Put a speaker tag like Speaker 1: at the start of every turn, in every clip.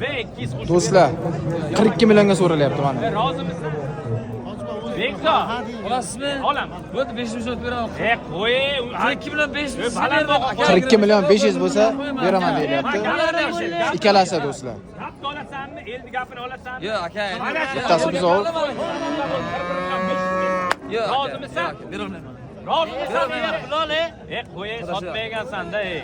Speaker 1: Be 200 qo'shib.
Speaker 2: Do'stlar, 42 millionga so'ralyapti mana.
Speaker 1: Rozimisan? Bekzod.
Speaker 3: Olasizmi?
Speaker 1: Olaman.
Speaker 3: Bo'ldi, 500 so'm beraman.
Speaker 1: E, qo'y.
Speaker 3: 42 million 500
Speaker 1: Baland baho.
Speaker 2: 42 million 500 bo'lsa beraman deyilyapti. Ikkalasi, do'stlar.
Speaker 1: Gapni olasanmi? Elni gapini olasanmi?
Speaker 3: Yo'q, aka.
Speaker 2: Bittasi buzov.
Speaker 3: Yo'q.
Speaker 1: Rozimisan?
Speaker 3: Berolmayman.
Speaker 1: Rozimisan? E, qo'y, sotmaygansan-da, ey.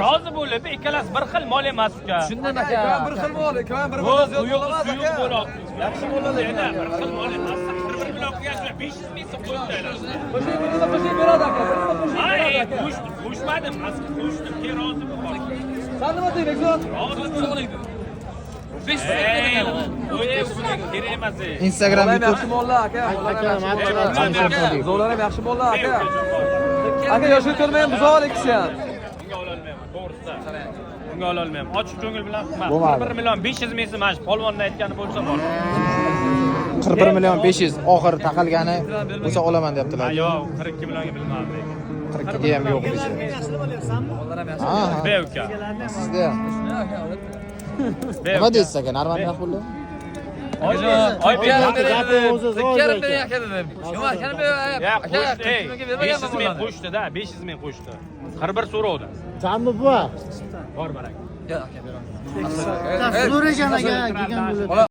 Speaker 1: Rozi bo'lib, ikkalasi bir xil mol emas, uka.
Speaker 3: Shundan, aka.
Speaker 4: Bir xil mol, ikki bir
Speaker 1: Bu
Speaker 4: xil ziyod
Speaker 1: quyuq
Speaker 4: bo'lmas,
Speaker 1: suyuq
Speaker 4: aka.
Speaker 1: bo'ladi. Yaxshi bo'ladi endi, bir xil mol emas. 41 million qilgan 500 ming so'm qo'yib.
Speaker 4: Qo'shib, birini qo'shib beradi, aka. Birini qo'shib
Speaker 1: Ay,
Speaker 4: beradi, aka.
Speaker 1: qo'shmadim, asli qo'shdim, keyin rozi bo'lib.
Speaker 4: San nima deydi, Bekzod?
Speaker 1: Rozi.
Speaker 3: 500
Speaker 1: Ey, qo'y, kerak emas, ey.
Speaker 2: Instagram,
Speaker 4: Bolalar
Speaker 2: YouTube.
Speaker 4: yaxshi mollar, aka.
Speaker 2: Alisher Sodiq.
Speaker 4: Buzovlar ham yaxshi mollar, aka. Aka, yoshga to'lmagan buzovlar ikkisi ham.
Speaker 1: Unga ololmayman, to'g'risida. Unga ololmayman. Ochiq ko'ngil bilan
Speaker 2: Bo'lmadi.
Speaker 1: 41 million 500 ming so'm mana shu polvonni aytgani bo'lsa bor.
Speaker 2: 41 million 500 oxiri taqalgani bo'lsa olaman deyaptilar.
Speaker 1: Ha, yo'q, 42 millionga bilmadim lekin.
Speaker 2: 42 ga ham yo'q desa. Ha, ha.
Speaker 1: Be, uka.
Speaker 2: Sizda ham.
Speaker 1: Be,
Speaker 2: Nima
Speaker 1: uka.
Speaker 2: deysiz, aka? Normal narx bo'ldi?
Speaker 1: Oybek,
Speaker 3: Ikki bering, aka, dedim. Yo'q, akani ber.
Speaker 1: Ya,
Speaker 3: Aka,
Speaker 1: qo'shdi, ey.
Speaker 3: 42 millionga bermaganman
Speaker 1: 500 ming
Speaker 3: bolani.
Speaker 1: qo'shdi-da, 500 ming qo'shdi. 41 so'rovdi.
Speaker 5: Jammi bu.
Speaker 1: Bor, baraka.
Speaker 3: Yo'q, aka, beraman.
Speaker 5: Zo'r ekan, aka, kelgan bo'ladi.